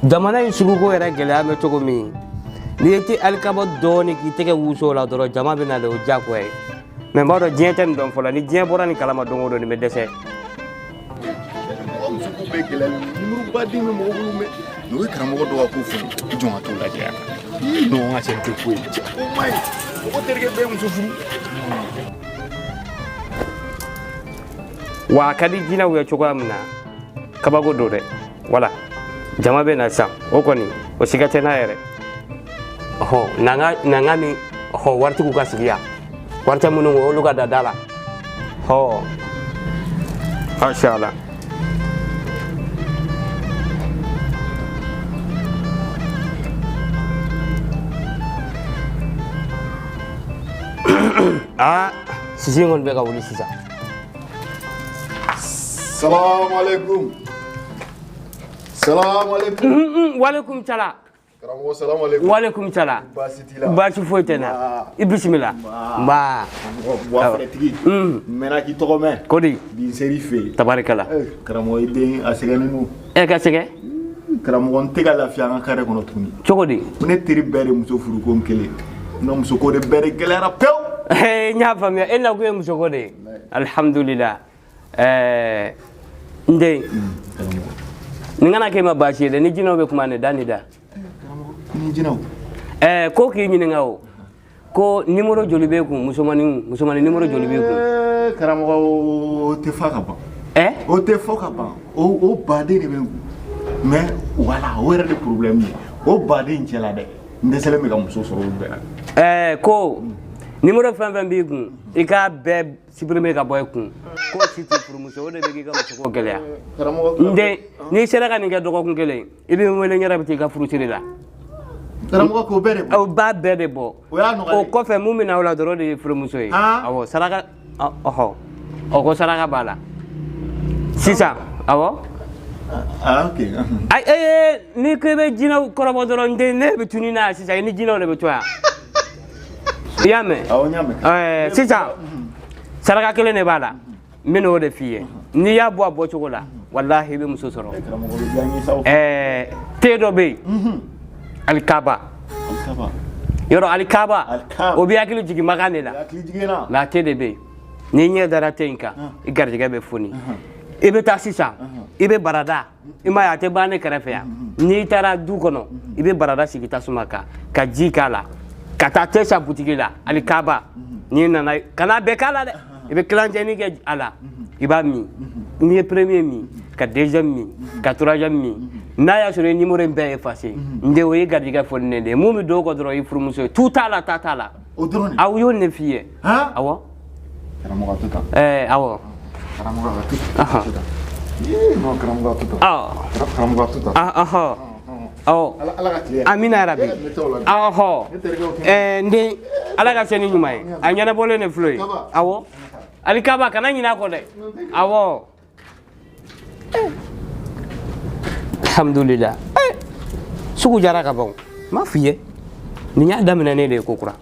Jamana in suguko yɛrɛ gɛlɛya bɛ cogo min, n'i ye te alikaba dɔɔni k'i tɛgɛ wusu o la dɔrɔn, jama bɛ na de, o diyagoya ye. Mais n b'a dɔn diɲɛ tɛ nin dɔn fɔlɔ. Ni diɲɛ bɔra nin kalama don o don, nin bɛ dɛsɛ. Mɔgɔ musoko bɛɛ gɛlɛyalen don, nimoro baden bɛ mɔgɔ bolo, mais n'o ye karamɔgɔ dɔ ka ko fɔ, i jɔn ka t'o lajɛ yan. Non, n ka cɛ, nin tɛ ko ye, cɛ o ma ɲi. Mɔgɔ terikɛ bɛɛ ye muso furu. Wa a ka di jinɛw ye cogoya min na, kabako don dɛ. Wala jama bɛ na sisan, o kɔni o siga tɛ n'a yɛrɛ. Ɔhɔ, nanga nanga ni ɔhɔ, waritigiw ka sigi yan, wari tɛ minnu kun, olu ka da da la. Hɔ, masha Allah. Aa, sisi in kɔni bɛ ka wuli sisan. Salamu alaikum. Salamu alaikum. Walekum salam. Karamɔgɔ, salamu alaikum. Walekum salam. Baasi t'i la? Baasi foyi tɛ n na. I bisimila. Nba. Karamɔgɔ, wa fɛrɛtigi. N mɛnna k'i tɔgɔ mɛn. Ko di? Bi n ser'i fɛ yen. Tabarikala. Karamɔgɔ, i den a sɛgɛnnen don. E ka sɛgɛn? Karamɔgɔ, n tɛ ka lafiya an ka carré kɔnɔ tuguni. Cogo di? Ko ne teri bɛɛ de muso furu, ko n kelen. N ka musoko de bɛɛ de gɛlɛyara pewu. N y'a faamuya, e nakun ye musoko de ye. Alihamudulila. Ɛɛ, n den, nin kana k'e ma baasi ye dɛ. Ni jinɛw bɛ kuma, nin da ni da. Ni jinɛw? Ɛɛ, ko k'i ɲininka o ko numéro joli b'e kun, musomanin, musomanin numéro joli b'e kun? Karamɔgɔ, o tɛ fɔ ka ban. Ɛ? O tɛ fɔ ka ban. O baden de bɛ n kun. Mais voilà, o yɛrɛ de problème ye. O baden cɛla dɛ, n dɛsɛlen bɛ ka muso sɔrɔ olu bɛɛ la. Ɛɛ, ko numéro fɛn fɛn b'i kun, i k'a bɛɛ supprimer ka bɔ i kun. Ko si t'i furumuso, o de bɛ k'i ka musoko gɛlɛya. Karamɔgɔ, n den, n'i sera ka nin kɛ dɔgɔkun kelen, i bɛ n wele, n yɛrɛ bɛ t'i ka furusiri la. Karamɔgɔ, k'o bɛɛ de bɔ? O b'a bɛɛ de bɔ. O y'a nɔgɔya. O kɔfɛ, mun bɛ na o la dɔrɔn, o de ye furumuso ye. Awɔ, saraka, ɔhɔ, ɔ ko saraka b'a la sisan, awɔ. Ah, ok. Ayi, ee, n'i ko i bɛ jinɛw kɔrɔbɔ dɔrɔn, n den, ne bɛ tunun na yan sisan, i ni jinɛw de bɛ to yan. I y'a mɛn? Awɔ, n y'a mɛn. Ɛɛ, sisan saraka kelen de b'a la, n bɛ n'o de f'i ye. N'i y'a bɔ a bɔcogo la, walahi, i bɛ muso sɔrɔ. Karamɔgɔ, bɛ diya n ye sa o. Ɛɛ, te dɔ bɛ yen, alikaba. Alikaba. Yɔrɔ alikaba, Alikaba. o bɛ hakili jigin Makan de la. Hakili jigin na. Mais a te de bɛ yen, n'i ɲɛ dara te in kan, i garijɛgɛ bɛ foni. I bɛ taa sisan, i bɛ barada, i m'a ye, a tɛ ban ne kɛrɛfɛ yan. N'i taara du kɔnɔ, i bɛ barada sigi tasuma kan ka ji k'a la, ka taa te san butigi la, alikaba. N'i nana, kana bɛɛ k'a la dɛ, i bɛ kilancɛnin kɛ a la, i b'a min. N'i ye premier min, ka deuxième min, ka troisième min, n'a y'a sɔrɔ i ye numéro in bɛɛ effacé, n den, o ye garijɛgɛ foninen de ye. Mun bɛ don o kɔ dɔrɔn, i furumuso ye. Tu t'a la, ta t'a la. O dɔrɔn de? Aw y'o de f'i ye. Awɔ. Karamɔgɔ, a to tan. Ɛɛ, awɔ. Karamɔgɔ, a to tan. A to tan. Yee, non, karamɔgɔ, a to tan. Awɔ. Karamɔgɔ, a to tan. Ɔhɔ. Awɔ. Ala ka tile. Amina yarabi. Eh, ne t'o la. Ɔhɔ. Ne terikɛw kɛnɛ. Ɛɛ, n den, ala ka se ni ɲuman ye. A ɲɛnabɔlen de filɛ ye. Kaba. Awɔ. Alikaba, kana ɲinɛ a kɔ dɛ. Awɔ. Alhamdulillah. Sugu jara ka ban. N m'a f'i ye. Nin y'a daminɛ ne de ye ko kura.